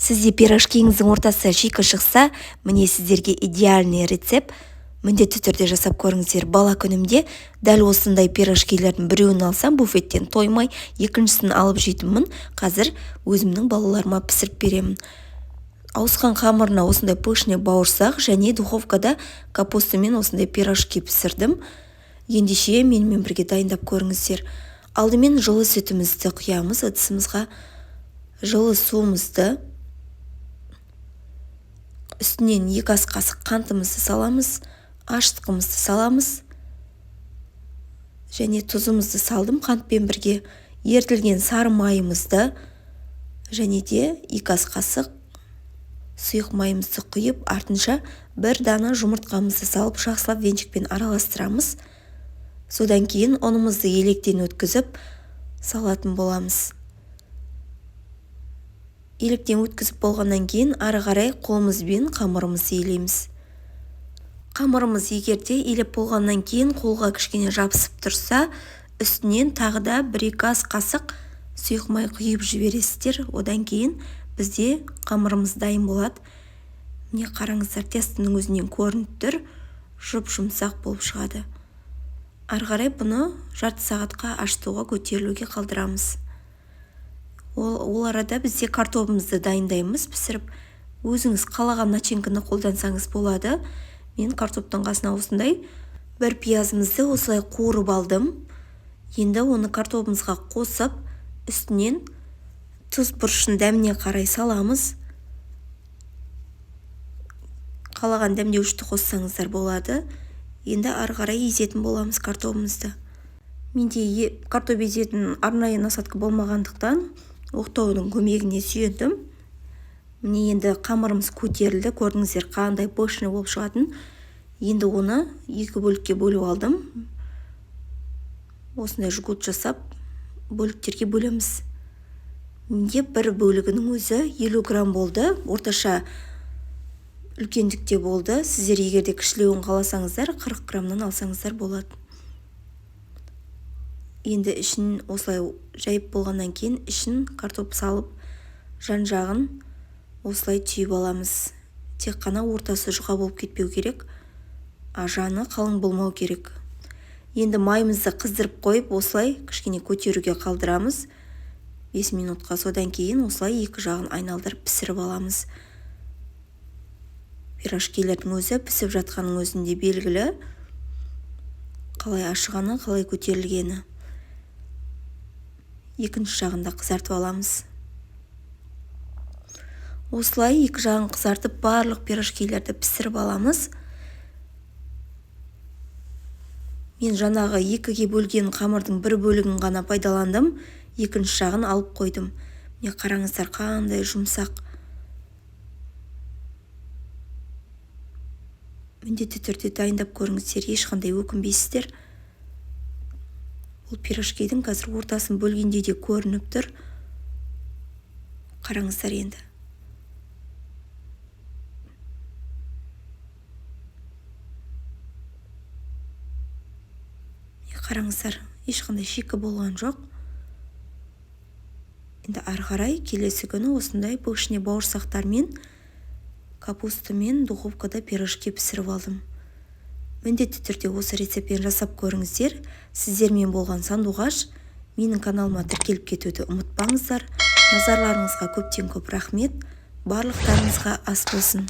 Сізде пирожкиіңіздің ортасы шикі шықса, міне сіздерге идеальный рецепт. Міндетті түрде жасап көріңіздер. Бала күнімде дәл осындай пирожкилердің біреуін алсам, буфеттен тоймай, екіншісін алып жейтінмін. Қазір өзімнің балаларыма пісіріп беремін. Ауысқан қамырына осындай пышный бауырсақ және духовкада капустамен осындай пирожки пісірдім. Ендеше менімен бірге дайындап көріңіздер. Алдымен жылы сүтімізді құямыз ыдысымызға, жылы суымызды, үстінен 2 ас қасық қантымызды саламыз, ашытқымызды саламыз және тұзымызды салдым қантпен бірге, ерітілген сары майымызды және де 2 ас қасық сұйық майымызды құйып, артынша бір дана жұмыртқамызды салып, жақсылап венчикпен араластырамыз. Содан кейін ұнымызды електен өткізіп салатын боламыз. Електен өткізіп болғаннан кейін ары қарай қолымызбен қамырымызды елейміз. Қамырымыз егер де елеп болғаннан кейін қолға кішкене жабысып тұрса, үстінен тағы да 1-2 ас қасық сұйық май құйып жібересіздер. Одан кейін бізде қамырымыз дайын болады. Міне қараңыздар, тестінің өзінен көрініп тұр, жұп-жұмсақ болып шығады. Ары қарай бұны жарты сағатқа ашытуға, көтерілуге қалдырамыз. Ол арада бізде картобымызды дайындаймыз пісіріп. Өзіңіз қалаған начинканы қолдансаңыз болады. Мен картоптың қасына осындай бір пиязымызды осылай қуырып алдым. Енді оны картобымызға қосып, үстінен тұз бұрышын дәміне қарай саламыз. Қалаған дәмдеуішті қоссаңыздар болады. Енді ары қарай езетін боламыз картобымызды. Менде картоп езетін арнайы насадка болмағандықтан оқтаудың көмегіне сүйендім. Міне енді қамырымыз көтерілді, көрдіңіздер қандай пышный болып шығатын. Енді оны екі бөлікке бөліп алдым. Осындай жгут жасап бөліктерге бөлеміз. Менде бір бөлігінің өзі 50 грамм болды, орташа үлкендікте болды. Сіздер егер де кішілеуін қаласаңыздар, 40 граммнан алсаңыздар болады. Енді ішін осылай жайып болғаннан кейін ішін картоп салып, жан-жағын осылай түйіп аламыз. Тек қана ортасы жұқа болып кетпеу керек, а жаны қалың болмау керек. Енді майымызды қыздырып қойып, осылай кішкене көтеруге қалдырамыз 5 минутқа. Содан кейін осылай екі жағын айналдырып пісіріп аламыз. Пирожкилердің өзі пісіп жатқанның өзінде белгілі, қалай ашығаны, қалай көтерілгені. Екінші жағын да қызартып аламыз. Осылай екі жағын қызартып, барлық пирожкилерді пісіріп аламыз. Мен жаңағы екіге бөлген қамырдың бір бөлігін ғана пайдаландым, екінші жағын алып қойдым. Міне қараңыздар, қандай жұмсақ. Міндетті түрде дайындап көріңіздер, ешқандай өкінбейсіздер. Бұл пирожкидің қазір ортасын бөлгенде де көрініп тұр. Қараңыздар енді. Қараңыздар, ешқандай шикі болған жоқ. Енді ары қарай келесі күні осындай пышный бауырсақтармен, капустамен духовкада пирожки пісіріп алдым. Міндетті түрде осы рецептпен жасап көріңіздер. Сіздермен болған Сандуғаш. Менің каналыма тіркеліп кетуді ұмытпаңыздар. Назарларыңызға көптен көп рахмет. Барлықтарыңызға ас болсын.